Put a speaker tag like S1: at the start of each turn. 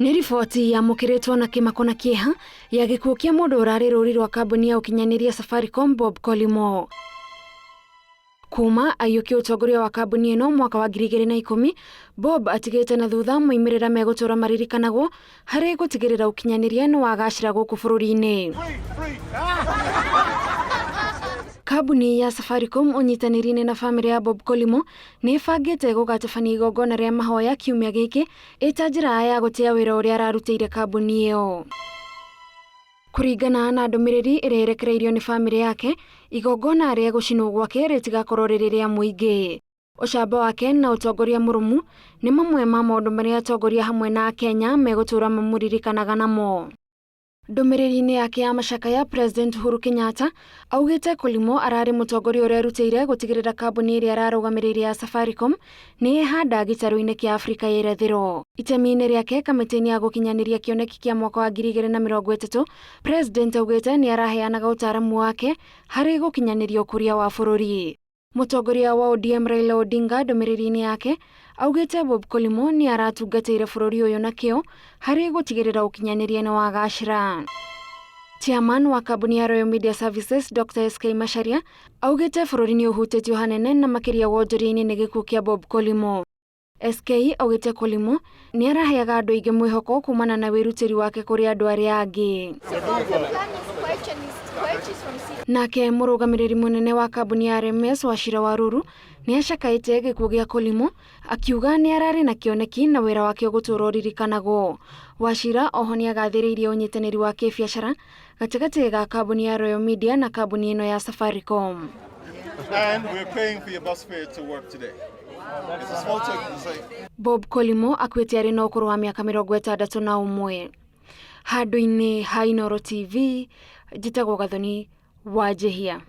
S1: Nĩ riboti yamũkĩrĩtwo na kĩmako na kĩeha ya gĩkuũ kĩa mũndũ ũrarĩ rũri rwa kambuni ya ũkinyanĩria Safaricom Bob Collymore. Kuma aiyũkia ũtongoria wa kambuni ĩno mwaka wa 2010, Bob atigĩte na thutha moimĩrĩra megũtũra maririkanagwo harĩ gũtigĩrĩra ũkinyanĩria nĩ wagacĩra gũkũ bũrũri-inĩ. Kambuni ya Safaricom ũnyitanĩri-inĩ na bamĩrĩ ya Bob Collymore nĩ ĩbangĩte gũgatabania igongona rĩa mahoya kiumia gĩkĩ ĩ ta njĩra ya gũtĩa wĩra ũrĩa ararutĩire kambuni ĩyo. Kũringana na ndũmĩrĩri ĩrĩa ĩrekereirio nĩ bamĩrĩ yake, igongona rĩa gũcinwo gwake rĩtigakorwo rĩrĩ rĩa mũingĩ. Ũcamba wake na ũtongoria mũrũmu nĩ mamwe ma maũndũ marĩa atongoria hamwe na Akenya megũtũra mamũririkanaga namo. Ndũmĩrĩri-inĩ yake ya macakaya, President Uhuru Kenyatta augĩte Collymore ararĩ mũtongoria ũrerutĩire gũtigĩrĩra kambuni ĩrĩa ararũgamĩrĩire ya Safaricom nĩ yehanda gĩtarũ-inĩ kĩa Afrika ya irathĩro. Itemi-inĩ rĩake kamĩtĩ-inĩ ya gũkinyanĩria kĩoneki kĩa mwaka wa 2030, President augĩte nĩ araheanaga ũtaaramu wake harĩ gũkinyanĩria ũkũria wa bũrũri. Mũtongoria wa ODM Raila Odinga ndũmĩrĩri-inĩ yake augĩte Bob Collymore nĩ aratungatĩire bũrũri ũyũ na kĩo harĩ gũtigĩrĩra ũkinyanĩria nĩ wagacĩra. Chairman wa kambuni ya Royal Media Services Dr. SK Macharia augĩte bũrũri nĩ ũhutĩtio hanene na makĩria wonjoria-inĩ nĩ gĩkuũ kĩa Bob Collymore. SK augĩte Collymore nĩ araheaga andũ aingĩ mwĩhoko kumana na wĩrutĩri wake kũrĩ andũ arĩa angĩ. Nake mũrũgamĩrĩri mũnene wa kambuni ya RMS Wachira Waruru nĩ acakaĩte gĩkuũ gĩa Collymore akiuga nĩ ararĩ na kĩoneki na wĩra wake ũgũtũra ũririkanagwo. Wachira oho nĩ agathĩrĩirie ũnyitanĩri wa kĩbiacara gatagatĩ ga kambuni ya Royal Media na kambuni ĩno ya Safaricom.
S2: And we're paying for your bus fare to work today. It's a small token to say
S1: Bob Collymore akuĩte arĩ na ũkũrũ wa mĩaka 61. Handũ-inĩ ha Inooro TV, njĩtagwo Gathoni Wanjĩhia.